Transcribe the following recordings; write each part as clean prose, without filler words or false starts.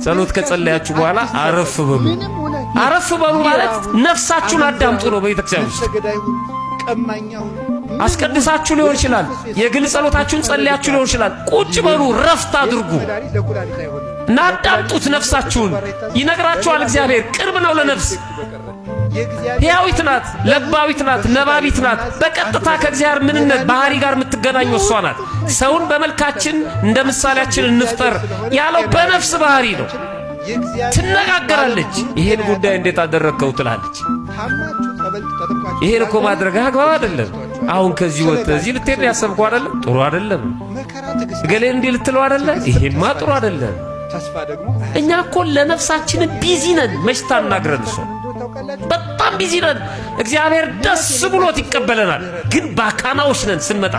ጸሎት ከጸለያችሁ በኋላ አረፍ በሉ። አረፍ በሉ ማለት ነፍሳችሁን አዳምጡ ነው። በቤተክርስቲያን ውስጥ አስቀድሳችሁ ሊሆን ይችላል። የግል ጸሎታችሁን ጸልያችሁ ሊሆን ይችላል። ቁጭ በሉ፣ ረፍት አድርጉ እና አዳምጡት ነፍሳችሁን። ይነግራችኋል እግዚአብሔር። ቅርብ ነው ለነፍስ። ሕያዊት ናት፣ ለባዊት ናት፣ ነባቢት ናት። በቀጥታ ከእግዚአብሔር ምንነት ባህሪ ጋር የምትገናኘው እሷ ናት። ሰውን በመልካችን እንደ ምሳሌያችን እንፍጠር ያለው በነፍስ ባህሪ ነው። ትነጋገራለች። ይሄን ጉዳይ እንዴት አደረግከው ትላለች። ይሄን እኮ ማድረግ አግባብ አይደለም። አሁን ከዚህ ወጥተህ እዚህ ልትሄድ ያሰብከው አይደለም፣ ጥሩ አይደለም። እገሌ እንዲህ ልትለው አይደለ፣ ይሄማ ጥሩ አይደለም። እኛ እኮ ለነፍሳችን busy ነን። መች ታናግረን እሷ በጣም busy ነን። እግዚአብሔር ደስ ብሎት ይቀበለናል። ግን ባካናዎች ነን። ስንመጣ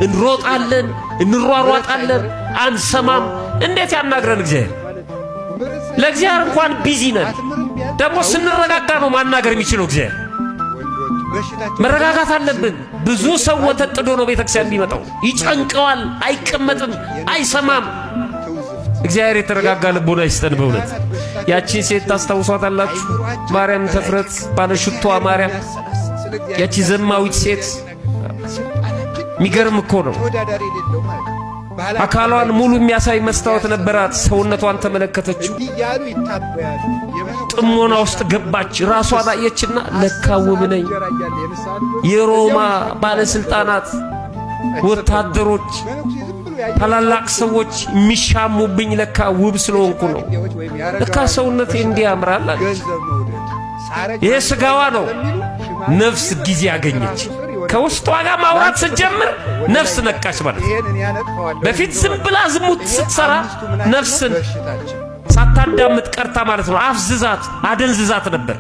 እንሮጣለን፣ እንሯሯጣለን፣ አንሰማም። እንዴት ያናግረን እግዚአብሔር? ለእግዚአብሔር እንኳን busy ነን። ደግሞ ስንረጋጋ ነው ማናገር የሚችለው እግዚአብሔር። መረጋጋት አለብን። ብዙ ሰው ወተት ጥዶ ነው ቤተክርስቲያን የሚመጣው። ይጨንቀዋል፣ አይቀመጥም፣ አይሰማም። እግዚአብሔር የተረጋጋ ልቦና ይስጠን። በእውነት ያቺን ሴት ታስታውሷታላችሁ? ማርያም ተፍረት ባለሽቷ ማርያም፣ ያቺ ዘማዊት ሴት የሚገርም እኮ ነው። አካሏን ሙሉ የሚያሳይ መስታወት ነበራት። ሰውነቷን ተመለከተችው፣ ጥሞና ውስጥ ገባች። ራሷን አየችና ለካ ውብ ነኝ። የሮማ ባለስልጣናት፣ ወታደሮች፣ ታላላቅ ሰዎች የሚሻሙብኝ ለካ ውብ ስለሆንኩ ነው። ለካ ሰውነቴ እንዲህ ያምራል አለች። ይሄ ስጋዋ ነው። ነፍስ ጊዜ አገኘች። ከውስጧ ጋር ማውራት ስትጀምር ነፍስ ነቃች ማለት ነው። በፊት ዝም ብላ ዝሙት ስትሰራ ነፍስን ሳታዳምጥ ቀርታ ማለት ነው። አፍዝዛት አደንዝዛት ነበር።